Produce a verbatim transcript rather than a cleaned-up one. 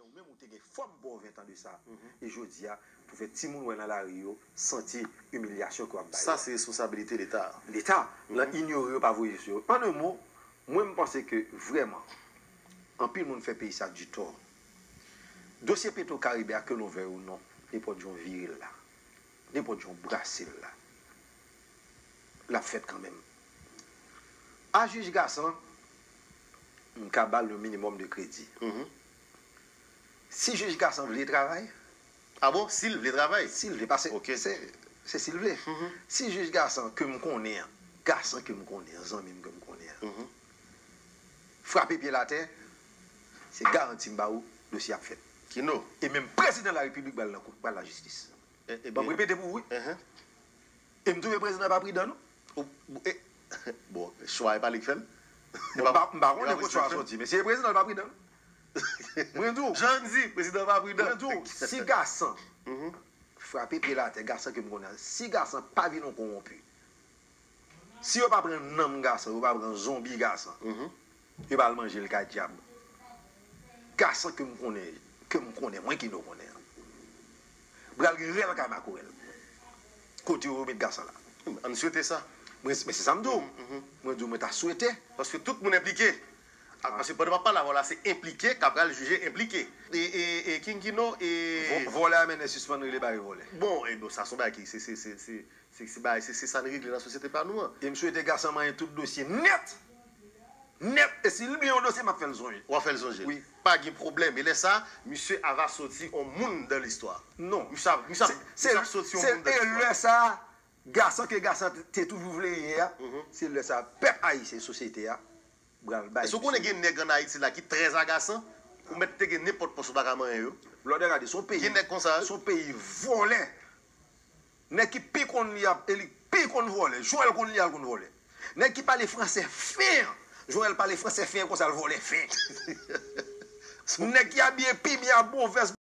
Ou menm ou te gen fòm pa w ven tan de sa. E jodi a, pou fè timoun w wè nan lari yo santi imilyasyon ke w ap ba yo. Sa se responsabilite Leta. Leta, nan inyore yo, pa voye sou yo. An en mo, mwen m panse ke vrèman, anpil moun fè peyi sa di tò. Dosye Petro Karibe a, ke nou vle ou non, nenpòt jan w vire l la, nenpòt jan w brase l la, l ap fèt kanmenm. A jij Gasan, m ka ba l yon minimòm de kredi. Si jij Gasan vle travay, ah bon, si l vle travay, si l vle, paske se, se si l vle. Si jij Gasan ke m konnen an, Gasan ke m konnen an, zanmi m ke m konnen an, frape pye l atè, se garanti m ba ou, dosye ap fèt. Kino. E menm prezidan larepiblik pral nan kou, pral lajistis. E, e, bon, m repete pou ou, wi. E m twouve prezidan pa pridan, non. Bon, chwa e pa li k fè l. Bon, m pa, m pa konnen kot chwa a soti, men si e prezidan, l pa pridan, non. Mwen di w. Jan di, prezidan pa pridan. Mwen di w, si Gasan frape pye l atè, Gasan ke m konnen an, si Gasan pa vin yon kowonpi, si yo pa pran nanm Gasan, yo pa pran zonbi Gasan, yo pa al manje l kay dyab. Gasan ke m konnen, ke m konnen, mwen Kino konnen an, pral gen rèl kay makorèl. Kote yo met Gasan la? Ann swete sa. Mwen, men se sa m di w. Mwen di w, mwen ta swete. Paske tout moun enplike. Paske pandan m ap pale avè w la, se enplike k ap pral jije enplike. E, e, e, King Kino, e vòlè a mennen sispann rele bagay vòlè. Bon, e bon, sa se yon bagay ki, se, se, se, se, se, se bagay, se, se sa n regle nan sosyete pa nou an. E m swete Gasan manyen tout dosye nèt. Nèt. E si l bliye yon dosye, m ap fè l sonje. W ap fè l sonje. Wi. Pa gen pwoblèm. E lè sa, misye a va soti yon moun dan listwa. Non. Misye a, misye a, misye ap soti yon moun dan listwa. E lè sa, Gasan ke Gasan te, te toujou vle ye a, se lè sa pèp ayisyen, sosyete a, pral bay misye. Èske w konnen gen nèg ann Ayiti la ki trè agasan? Ou mèt te gen nenpòt pòs ou pa ka manyen yo. Lòd, gade, se yon peyi, gen nèg konsa, wi, se yon peyi vòlè. Nèg ki pi konn li ap, e li pi konn vòlè. Joel konn li al konn vòlè. Nèg ki pale fransè fen an. Joel pale fransè fen an konsa, l vòlè fen. Nèg ki abiye pi byen a bon vès,